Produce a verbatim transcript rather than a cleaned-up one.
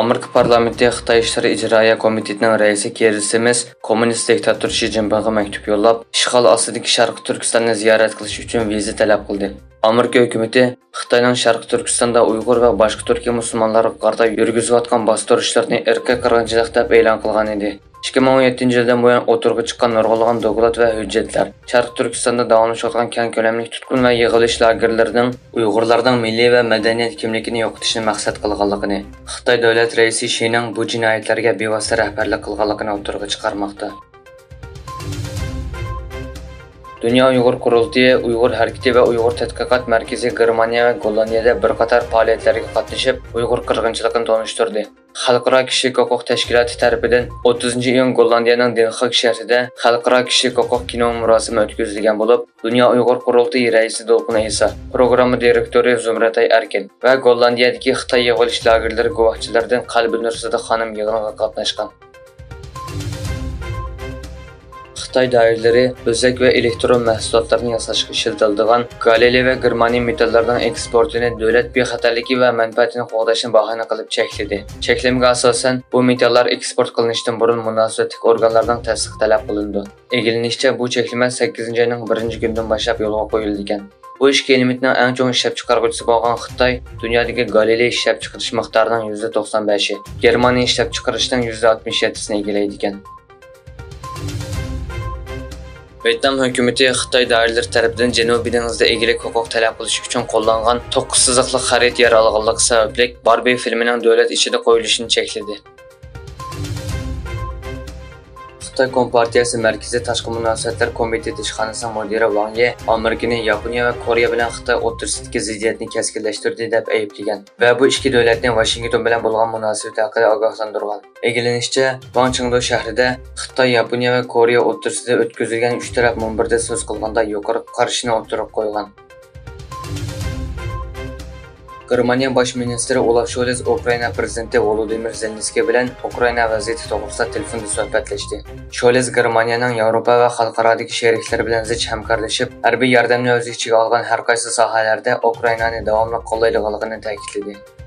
ئامېرىكا پارلامېنتى خىتاي ئىشلىرى ئىجرائىيە كومىتېتىنىڭ رەئىسى كىر سىمىس كوممۇنىست دىكتاتور شى جىنپىڭغا مەكتۇپ يوللاپ، ئىشغال ئاستىدىكى شەرقىي تۈركىستاننى زىيارەت قىلىش ئۈچۈن ۋىزا تەلەپ قىلدى. ئامېرىكا ھۆكۈمىتى خىتاينىڭ شەرقىي تۈركىستاندا ئۇيغۇر ۋە باشقا تۈركىي مۇسۇلمانلارغا قارىتا يۈرگۈزۈۋاتقان باستۇرۇشلىرىنى ئىرقىي قىرغىنچىلىق دەپ ئېلان قىلغان ئىدى. ئىككى مىڭ ئون يەتتىنچى يىلدىن بۇيان ئوتتۇرىغا چىققان نۇرغۇنلىغان دوكلات ۋە ھۆججەتلەر شەرقىي تۈركىستاندا داۋاملىشىۋاتقان كەڭ كۆلەملىك تۇتقۇن ۋە يىغىۋېلىش لاگېرلىرىنىڭ ئۇيغۇرلارنىڭ مىللىي ۋە مەدەنىيەت كىملىكىنى يوقىتىشنى مەقسەت قىلغانلىقىنى، خىتاي دۆلەت رەئىسى شىنىڭ بۇ جىنايەتلەرگە بىۋاسىتە رەھبەرلىك قىلغانلىقىنى ئوتتۇرىغا چىقارماقتا. دۇنيا ئۇيغۇر قۇرۇلتىيى، ئۇيغۇر ھەرىكىتى ۋە ئۇيغۇر تەتقىقات مەركىزى گېرمانىيە ۋە گوللاندىيەدە بىر قاتار پائالىيەتلەرگە قاتنىشىپ، ئۇيغۇر قىرغىنچىلىقىنى تونۇشتۇردى. خەلقئارا كىشىلىك ھوقۇق تەشكىلاتى تەرىپىدىن ئوتتۇزىنچى ئىيۇن گوللاندىيەنىڭ دېنخاگ شەھىرىدە خەلقئارا كىشىلىك ھوقۇق كىنو مۇراسىمى ئۆتكۈزۈلگەن بولۇپ، دۇنيا ئۇيغۇر قۇرۇلتىيى رەئىسى دولقۇن ئەيسا، پروگرامما دىرېكتورى زۇمرەتئاي ئەركىن ۋە گوللاندىيەدىكى خىتاي يىغىۋېلىش لاگېرلىرى گۇۋاھچىلىرىدىن قەلبى نۇرزادە خانىم يىغىنغا قاتناشقان. خىتاي دائىرىلىرى ئۆزەك ۋە ئېلېكترون مەھسۇلاتلارنى ياساشقا ئىشلىتىلىدىغان گالىلېي ۋە گېرمانىي مېتاللارنىڭ ئېكسپورتىنى دۆلەت بىخەتەرلىكى ۋە مەنپەئەتىنى قوغداشنى باھانە قىلىپ چەكلىدى. چەكلىمىگە ئاساسەن، بۇ مېتاللار ئېكسپورت قىلىنىشتىن بۇرۇن مۇناسىۋەتلىك ئورگانلاردىن تەستىق تەلەپ قىلىنىدۇ. ئىگىلىنىشىچە، بۇ چەكلىمە سەككىزىنچى ئاينىڭ بىرىنچى كۈنىدىن باشلاپ يولغا قويۇلىدىكەن. بۇ ئىككى ئېلېمېنتنىڭ ئەڭ چوڭ ئىشلەپچىقارغۇچىسى بولغان خىتاي دۇنيادىكى گالىلېي ئىشلەپچىقىرىش مىقدارىنىڭ يۈزدە توقسان بەشى، گېرمانىيە ئىشلەپچىقىرىشنىڭ يۈزدە ئاتمىش يەتتىسىنى ئىگىلەيدىكەن. ۋيېتنام ھۆكۈمىتى خىتاي دائىرىلىرى تەرىپىدىن جەنۇبىي دېڭىزدا ئىگىلىك ھوقۇق تەلەپ قىلىش ئۈچۈن قوللانغان توققۇز سىزىقلىق خەرىتە يارىلىغانلىقى سەۋەبلىك باربى فىلمىنىڭ دۆلەت ئىچىدە قويۇلۇشىنى چەكلىدى. خىتاي كومپارتىيەسى مەركىزىي تاشقى مۇناسىۋەتلەر كومىتېتى ئىشخانىسىنىڭ مۇدىرى ۋاڭ يې ئامېرىكىنى ياپونىيە ۋە كورېيە بىلەن خىتاي ئوتتۇرىسىدىكى زىددىيەتنى كەسكىنلەشتۈردى دەپ ئەيىبلىگەن ۋە بۇ ئىككى دۆلەتنى ۋاشىنگتون بىلەن بولغان مۇناسىۋىتى ھەققىدە ئاگاھلاندۇرغان. ئىگىلىنىشىچە، ۋاڭ چېڭدۇ شەھىرىدە خىتاي، ياپونىيە ۋە كورېيە ئوتتۇرىسىدا ئۆتكۈزۈلگەن ئۈچ تەرەپ مۇنبىرىدە سۆز قىلغاندا يۇقىرىقى قارىشىنى ئوتتۇرىغا قويغان. گېرمانىيە باش مىنىستىرى ئولاف شولز ئۇكرائىنا پىرېزىدېنتى ۋولودىمىر زېلېنسكىي بىلەن ئۇكرائىنا ۋەزىيىتى توغرىسىدا تېلېفوندا سۆھبەتلەشتى. شولز گېرمانىيەنىڭ ياۋروپا ۋە خەلقئارادىكى شېرىكلىرى بىلەن زىچ ھەمكارلىشىپ، ھەربىي ياردەمنى ئۆز ئىچىگە ئالغان ھەر قايسى ساھەلەردە ئۇكرائىنانى داۋاملىق قوللايدىغانلىقىنى تەكىتلىدى.